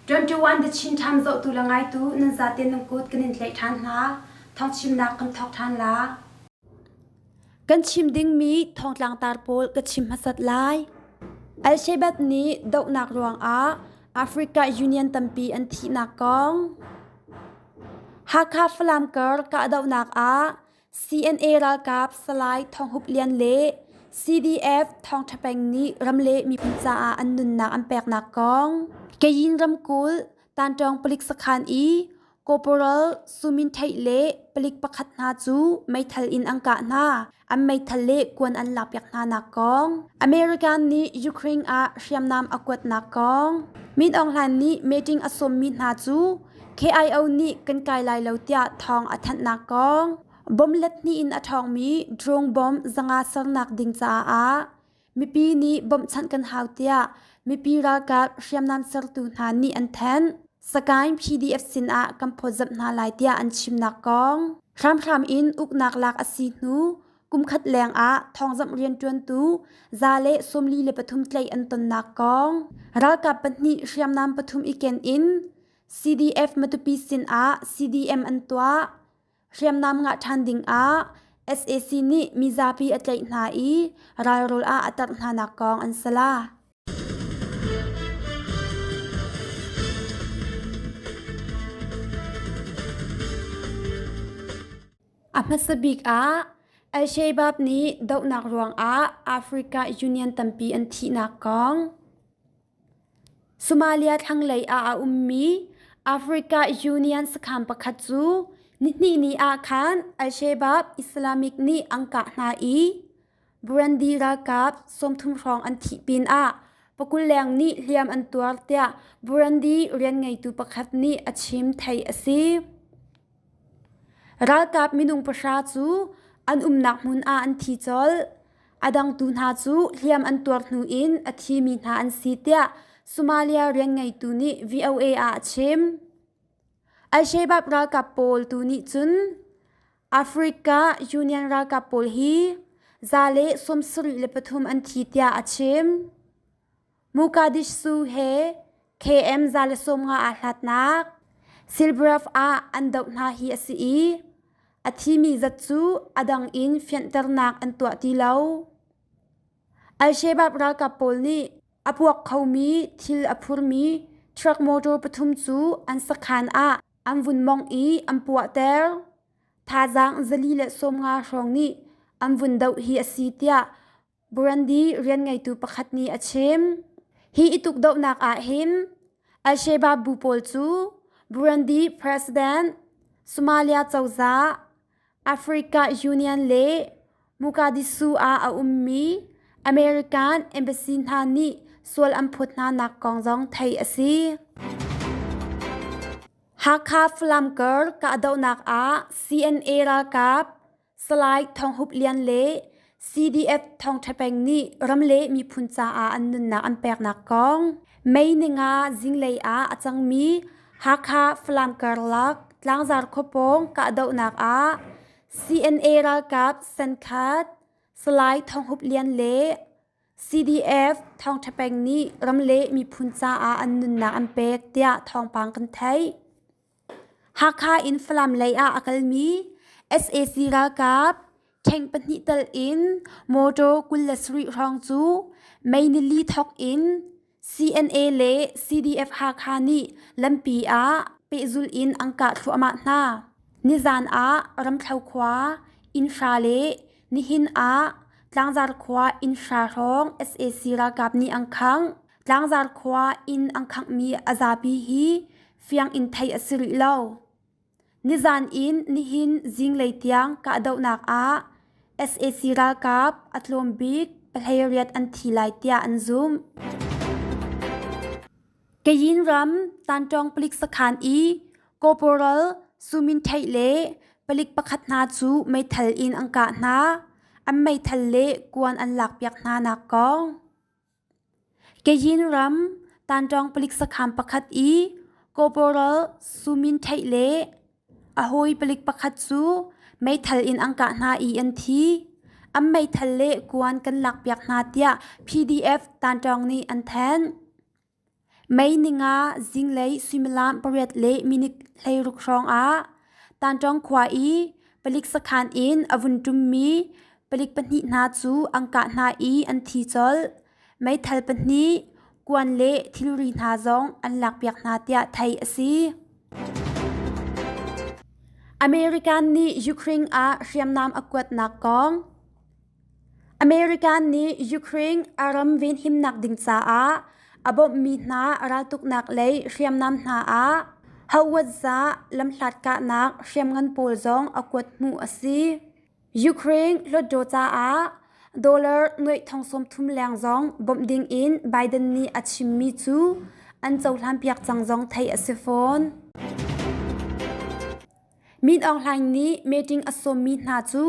21 The Chin Times zohtu le ngaitu nan zaten nan kut kan in tlaih ṭhan hna. Thawngchimnak kan thawk ṭhan la. Kan chim dingmi thawngtlang tar pawl ka chim hmasat lai. Al-Shabaab nih dohnak ruangah Africa Union tampi an thihnak kong. Hakha Falam kar kahdohnak ah CNA ralkap Salai Thawng Hup Lian le CDF Thawng Ṭha Peng nih ram le miphun caah an nunnak an peknak kong. Kayin ramkulh Tanṭawng palik sakhan i Corporal Sumin Theih le palik pakhat hna cu meithal in an kah hna. An meithal le kuan an lakpiak hna nak kong. American nih Ukraine ah hriamnam a kuatnak kong. Min Aung Hlaing nih meeting a sawmmi hna cu KIO nih kan kai lai lo tiah thawng a thanhnak kong. Bomb let hnih in a ṭhawngmi drone bomb 500 sernak ding caah mipi nih bawmhchanh kan hau tiah mipi ralkap hriamnam sertu hna nih an thanh. Sagaing PDF sinah kan phawtzamh hna lai tiah an chimnak kong. Hramhram in uknak lak a si hnu kumkhat leng ah thawngzamh rianṭuantu 143 tlaih an tonnak kong. Ralkap pahnih hriamnam pathum i ken in CDF Matupi sinah CDM an tuah. Hriamnam ngah ṭhan dingah sac nih mizapi a tlaih hna i ralrawl ah a tarh hnanak kong an si la. A hmasa bik ah Al-Shabaab nih dohnak ruangah Africa Union tampi an thihnak kong. Somalia thlanglei ah a ummi Africa Union sakhan pakhat cu nihnihni ah khan Al-Shabaab Islamic nih an kah hna i Burundi ralkap 30 hrawng an thih pinah pakul leng nih hliam an tuar tiah Burundi rianngeitu pakhat nih a chim theih a si. Ralkap minung pahra cu an umnak hmun ah an thi colh. A dangtu hna cu hliam an tuar hnu in a thimi hna an si tiah Somalia rianngeitu nih VOA ah a chim. Al-Shabaab ralkap pawl tu nih cun Africa Union ralkap pawl hi 173 an thi tiah a chim. Mogadishu he KM 150 aa hlatnak Silbraf ah an doh hna hi a si i a thimi zat cu a dang in fianhternak an tuah ti lo. Al-Shabaab ralkap pawl nih a puak khomi thil a phurmi truck motor pathum cu an sakhan ah an vun mongh i an puahter. Thazaang 450 hrawng nih an vun doh hi a si tiah Burundi rianngeitu pakhat nih a chim. Hi i tukdohnak ah hin Al-Shabaab bu pawl cu Burundi President, Somalia cozah, Africa Union le Mogadishu ah a ummi American embassy hna nih sual an phawt hna nak kong zong theih a si. Hakha Falam kar kahdohnak ah CNA ralkap Salai Thawng Hup Lian le CDF Thawng Ṭha Peng nih ram le miphun caah an nunnak an peknak kong May ninga zinglei ah a cangmi Hakha Falam karlak Tlangzar khuapawng kahdohnak ah CNA ralkap senkhat Salai Thawng Hup Lian le CDF Thawng Ṭha Peng nih ram le miphun caah an nunnak an pek tiah thawngpang kan theih. Hakha in Falam lei ah a kalmi sac ralkap ṭheng pahnih tal in motor 27 hrawng cu May nili thawk in CNA le CDF Hakha nih lampi ah pehzulh in an kah thluahmah hna. Nizan ah Ramthlo khua innhra le nihin ah Tlangzar khua innhra hrawng sac ralkap nih an khangh. Tlangzar khua inn an khanghmi a zapi hi fiang in theih a si rih lo. Nizan in nihin zinglei tiang kahdohnak ah sac ralkap a tlawm bik pahleiriat an thi lai tiah an zumh. Kayin ram Tantawng palik sakhan i Corporal Sumin Theih le palik pakhat hna cu meithal in an kah hna. An meithal le kuan an lakpiak hna nak kong. Kayin ram Tanṭawng palik sakhan pakhat i Corporal Sumin Theih le a hawi palik pakhat cu meithal in an kah hna i an thi. An meithal le kuan kan lakpiak hna tiah PDF Tanṭawng nih an thanh. May ninga zinglei suimilam pariat le minute 16 hrawng ah Tanṭawng khua i palik sakhan in a vun ṭummi palik pahnih hna cu an kah hna i an thi colh. Meithal pahnih, kuan le thilri hna zong an lakpiak hna tiah theih a si. American nih Ukraine ah hriamnam a kuatnak kong American nih Ukraine a ram venhimnak ding caah a bawmhmi hna raltuknak lei hriamnam hna ah hawatza lamhlat kahnak hriamngan pawl zong a kuat hmuh a si. Ukraine hlawtdaw caah dollar nuaih thong 30 leng zong bawmh ding in Biden nih a chimmi cu an cohlanpiak cang zong theih a si fawn. Min Aung Hlaing nih meeting a sawmmi hna cu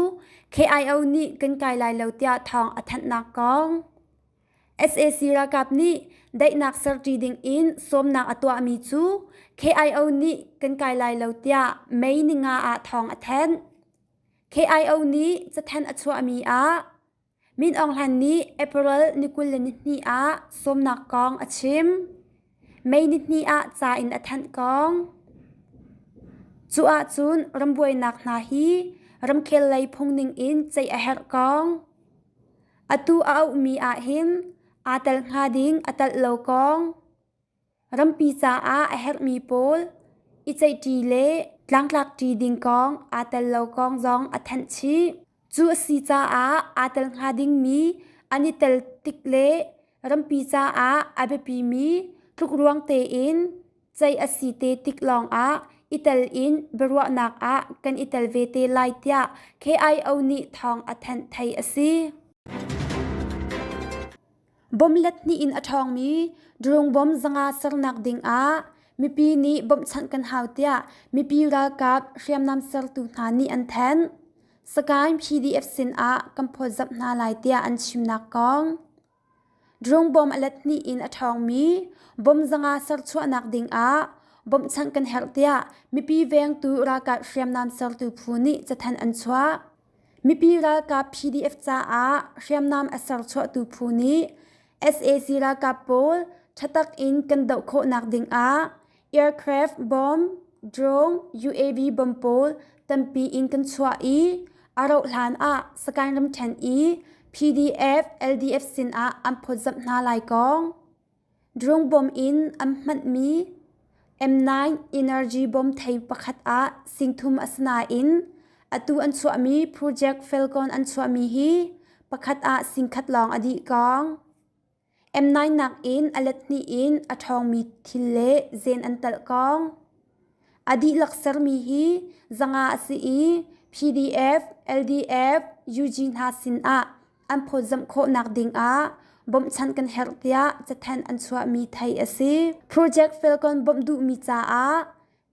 KIO nih kan kai lai lo tiah thawng a thanhnak kong. Sac ralkap nih daihnak serṭi dingin sawmnak a tuahmi cu KIO nih kan kai lai lo tiah May ninga ah thawng a thanh. KIO nih cathanh a chuahmi ah Min Aung Hlaing nih April ni 22 ah sawmnak kong a chim. May nihnih ah ca in a thanh kong. Cu ahcun rambuainak hna hi ramkhel lei phung ning in ceih a herh kong. Atu a auhmi ahhin aa tel hnga ding a telh lo kong. Rampi caah a herhmi pawl i ceihṭi le tlangtlakṭi ding kong aa tel lo kong zong a thanh chih. Cu a si caah aa tel hnga dingmi an i tel tik le rampi caah a biapimi tlukruang tein ceih a si te tik lawngah i tel in biaruahnak ah kan i tel ve te lai tiah KIO nih thawng a thanh thei a si. Bom let hnih in a ṭhawngmi drone bom 500 sernak dingah mipi nih bawmhchanh kan hau tiah mipi ralkap hriamnam sertu hna nih an thanh. Sagaing PDF sinah kan phawtzamh hna lai tiah an chimnak kong. Drone bom a let hnih in a ṭhawngmi bom 500 serchuahnak dingah bawmhchanh kan herh tiah mipi vengtu ralkap hriamnam sertu phu nih cathanh an chuah. Mipi ralkap PDF caah hriamnam a serchuahtu phu nih sac ralkap pawl ṭhatak in kan doh khawhnak dingah aircraft bomb, drone, UAV bomb pawl tampi in kan chuah i a rauh hlan ah Sagaing ramṭhen i PDF, LDF sinah an phawtzamh hna lai kong. Drone bom in an hmanmi M9 energy bom thei pakhat ah singthum a si nain atu an chuahmi Project Falcon an chuahmi hi pakhat ah singkhat lawng a dih kong. M9 nakin a let hnih in a ṭhawngmi thil le zen an talh kong. A dihlak sermi hi 500 a si i PDF, LDF, UG hna sinah an phawtzamh khawhnak dingah bawmhchanh kan herh tiah cathanh an chuahmi theih a si. Project Falcon bawmh duhmi caah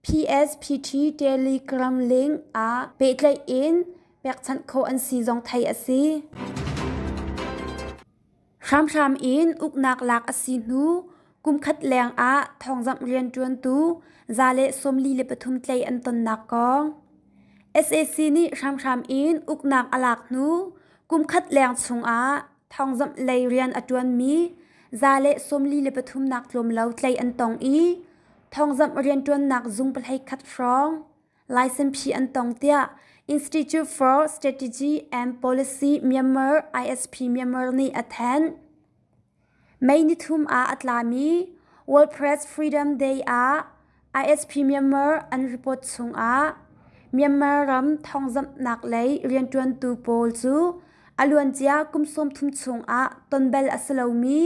PSPT Telegram link ah pehtlaih in pekchanh khawh an si zong theih a si. Hramhram in uknak lak a si hnu kumkhat leng ah thawngzamh rianṭuantu 143 tlaih an tonnak kong. Sac nih hramhram in uknak a lak hnu kumkhat leng chungah thawngzamh lei rian a ṭuanmi 143 nak tlawm lo tlaih an tong i thawngzamh rianṭuannak zung 11 hrawng License an tong tiah Institute for Strategy and Policy Myanmar ISP Myanmar nih a thanh. May nithum ah a tlami World Press Freedom Day ah ISP Myanmar an report chungah Myanmar ram thawngzamhnak lei rianṭuantu pawl cu a luancia kum 30 chungah ton bal a si lomi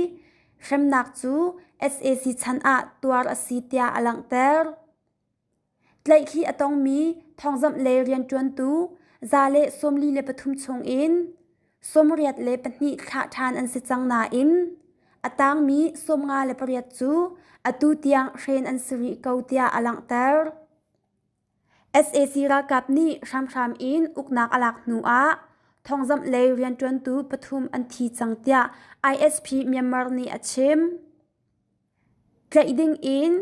hremnak cu sac chan ah tuar a si tiah a langhter. Tlaihkhih a tongmi thawngzamh le rianṭuantu 143 chungin 82 thlah ṭhan an si cang nain a tangmi 58 cu atu tiang hren an si rih ko tiah a langhter. Sac ralkap nih hramhram in uknak a lak hnuah thawngzamh lei rianṭuantu pathum an thi cang tiah ISP Myanmar nih a chim. Tlaih dingin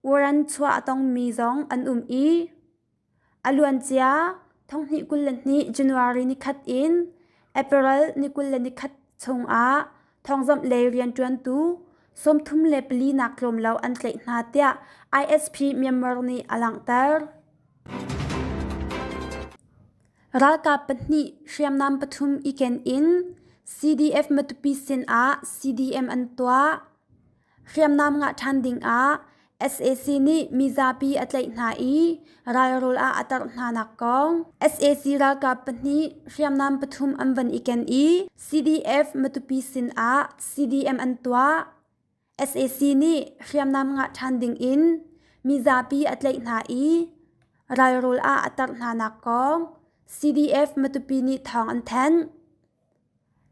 warrant chuah a tongmi zong an um i a luancia 2022 January nikhat in April ni 21 chungah thawngzamh lei rianṭuantu. 34 nak tlawm lo an tlaih hna tiah ISP Myanmar nih a langhter. Ralkap pahnih hriamnam pathum i ken in CDF Matupi sin ah CDM an tuah. Hriamnam ngah ṭhan ding ah sac nih mizapi a tlaih hna i ralrawl ah a tarh hnanak kong. Sac ralkap pahnih hriamnam pathum an van i ken i CDF Matupi sin ah CDM an tuah. Sac nih hriamnam ngah ṭhan ding in mizapi a tlaih hna i ralrawl ah a tarh hnanak kong CDF Matupi nih thawng an thanh.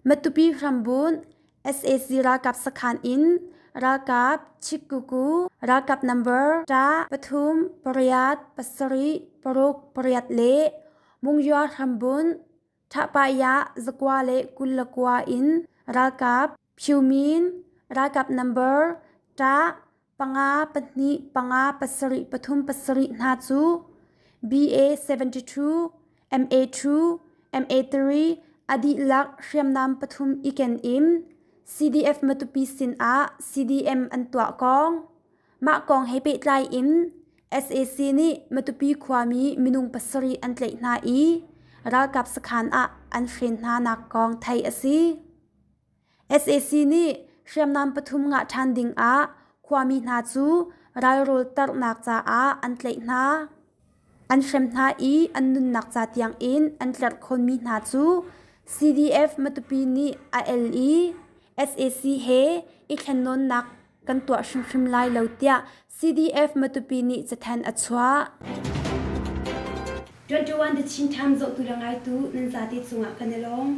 Matupi hrambunh sac ralkap sakhan in ralkap Chikkuku ralkap number ṭa pathum pariat pasarih paruk pariat le Mungyua hrambunh Ṭhahpayah zakua le 21 in ralkap Phyomin ralkap number ṭa panga pahnih panga pasarih pathum pasarih hna cu BA 72, MA 2, MA 3 a dihlak hriamnam pathum i ken in CDF Matupi sin ah CDM an tuah kong. Mah kong he pehtlai in sac nih Matupi khuami minung pasarih an tlaih hna i ralkap sakhan ah an hren hna nak kong theih a si. Sac nih hriamnam pathum ngah ṭhan ding ah khuami hna cu ralrawl tarhnak caah an tlaih hna. An hrem hna i an nunnak ca tiang in an tlerhkhawnmi hna cu CDF Matupi nih a el i sac he i thlennawnnak kan tuah hrimhrim lai lo tiah CDF Matupi nih cathanh a chuah. 21 The Chin Times zohtu le ngaitu nan zate cungah kan i lawm.